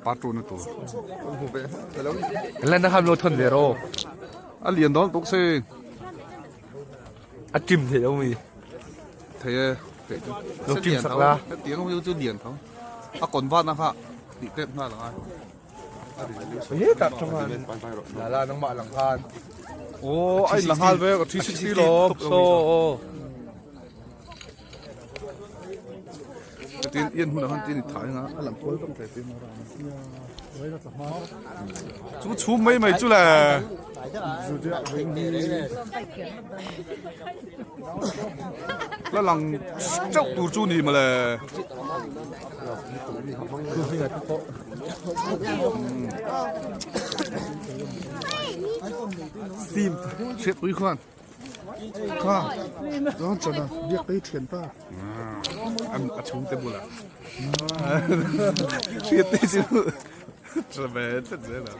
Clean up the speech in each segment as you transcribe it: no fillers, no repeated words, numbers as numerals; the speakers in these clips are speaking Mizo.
Part 2 na tur. Lan na ham lo thon ve ro. A lian dawn tuk si. A tim thei lo mi. Thei e. Thei chu. Lo tim sak la. Tiang ho chu lian tho. A kon vat na kha ti tep nghal angai. He tak tang la la nang ma lang khan. Oh, ai la ngal ve 360 lo. So. Tin yên hun han tin thai nga a lam kual tak te tin chu chhum mai mai chu le la lang chauh tur chu ni male Steam Hriat pui khuan Kha Chuan chana biak te hi thian pa A chhung te bulah Hriat te chu Tha ve tlat zel a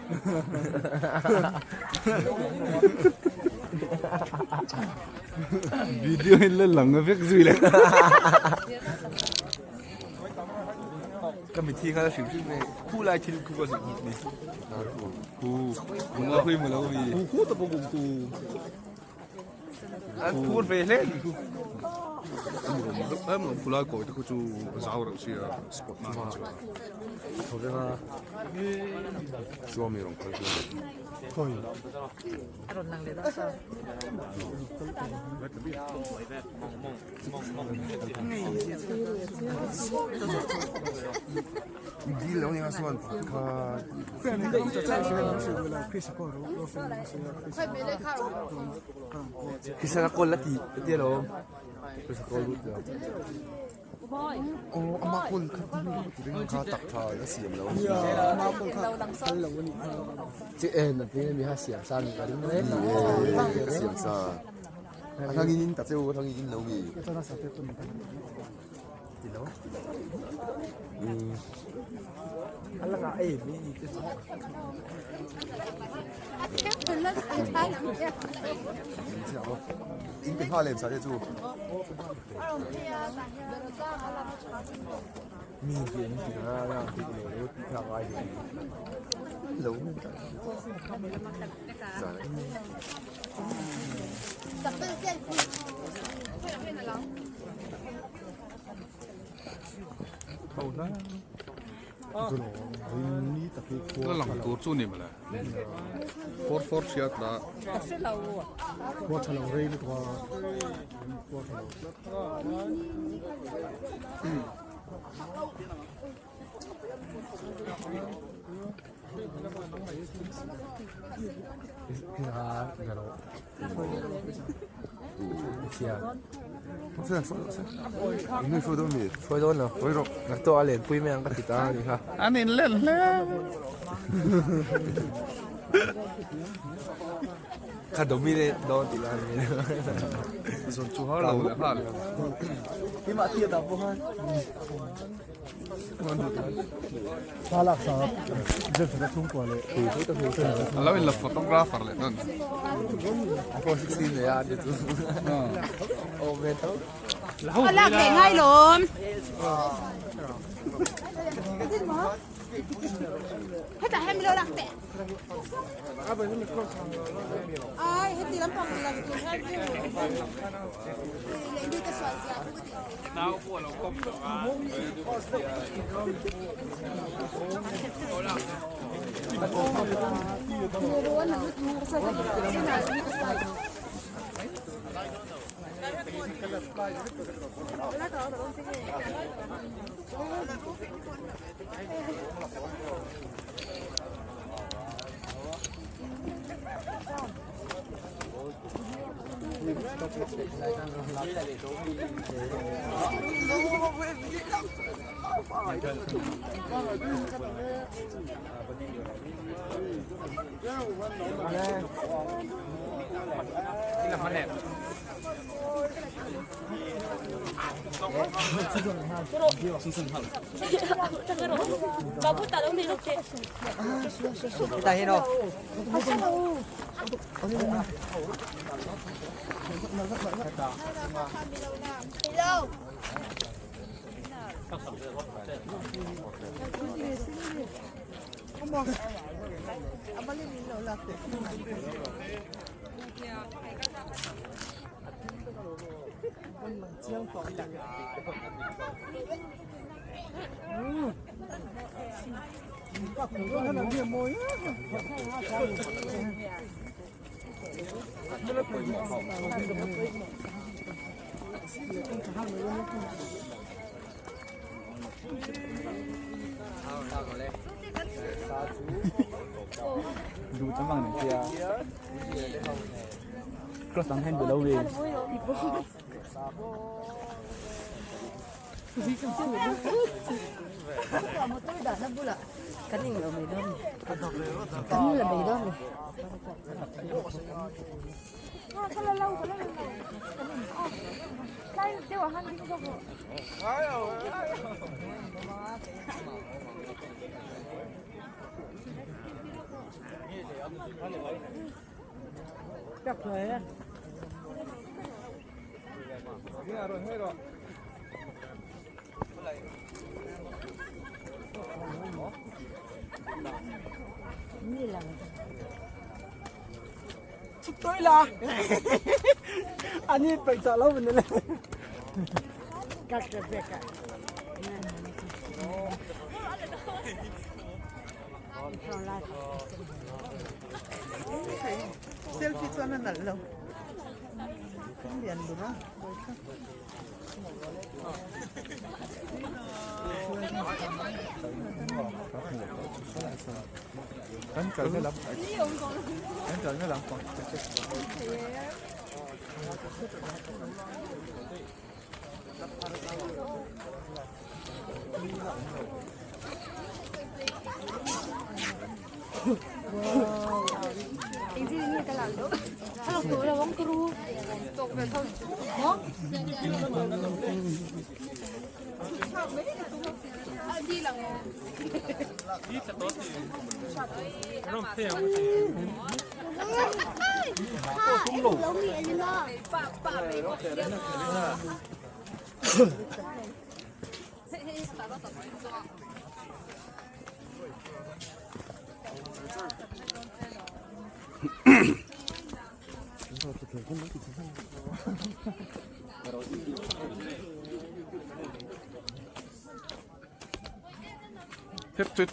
Video in la lang vek zui le Ka mithi kha hrim hrim e khu lai thil khu ka zuk ni Khu Nga hui mu lo mi Khu khu ta pawh kum ku An phur ve hle ni khu Em lo khu lai kawi te khu chu zau reuh sia spot na chu Tho ve nga Chuan mi rawn kal chu Dil lo ni nga chuan kha Kisana kawl la ti ti lo Kisana kawl lut lo Aw ama kawl kha ti ring kha tak tha a siam lo Chi en a ti mi ha siam sa ni ka ring le a siam sa a thangin in ta cheu a thangin in lo mi Ti lo A la ngah em mi te chu. In pe nghal em sa te chu. Mi hian ti nga la ti lo lo ti kha ngai hi. Lo Zan. La lang tur chu ni mawle four four hriat la Hruai dawn lo naktuk a lenpui mai ang ka ti ta a ni kha an in len hle kha domi le dawn tih lai a ni zawn chu har lo leh nghal keimah tia ta pawh khan A lo in la photographer leh dawn. 416 nei a ni chu. Awm ve tho. A lak leh ngai lawm. Hetah hian milo lak teh. Ai heti lampang lang tur hian chu. Leh mi ka sual zia chu ka ti. maw a malin in lo lak teh. Duh tam ang nang sia. Cross ang hen below we. Motor dah na bula. Kaning lo may dom. Kaning la may dom. Ani paisa lo mình lên. Selfie chuan a nalh lo lian dur a Kan kalna lam kan kalna lam pang Hep tut.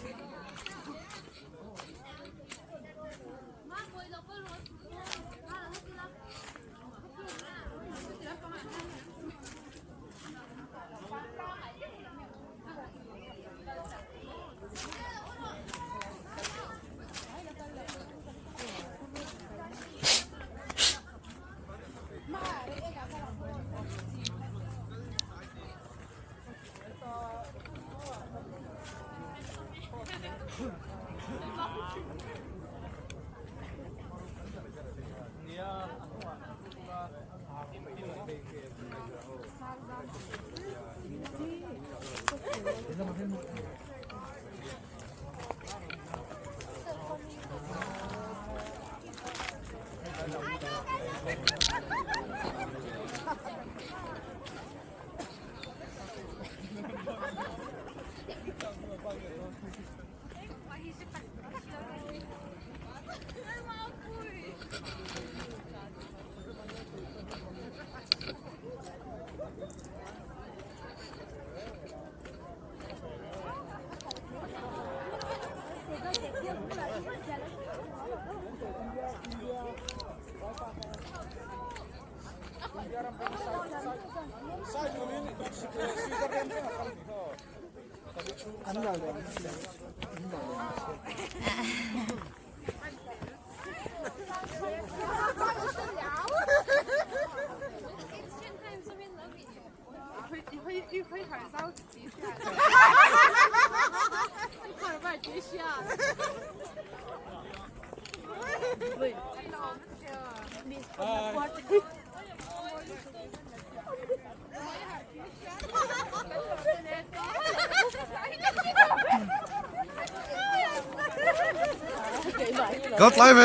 Got live.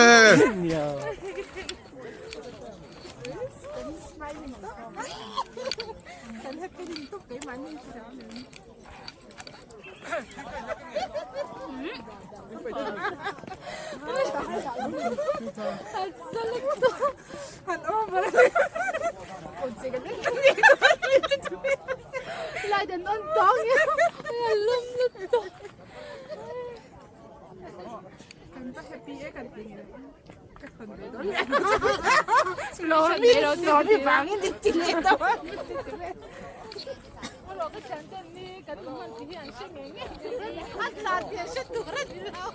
Light an on tawng i a lum lutuk. Kan va happy e kan ti nge. Ka thawn ve dawn. Lawmi vangin i ti leh tawh a. Ka thian ten ni kan awm an ti hi an hre ngei ngei. A tlan tih an hre tur a ni lo.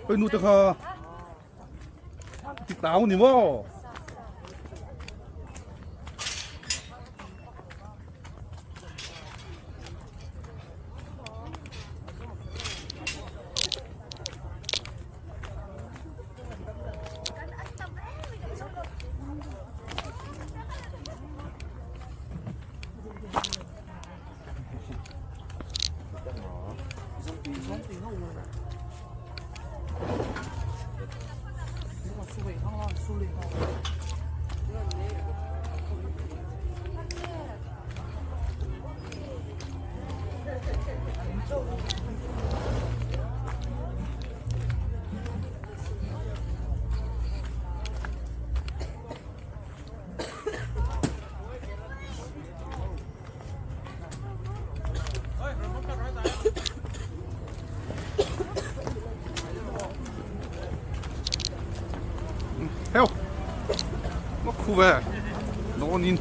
Ôi nu te kha ti táo ni mo. Heo. Nó khu về. Nó nhìn.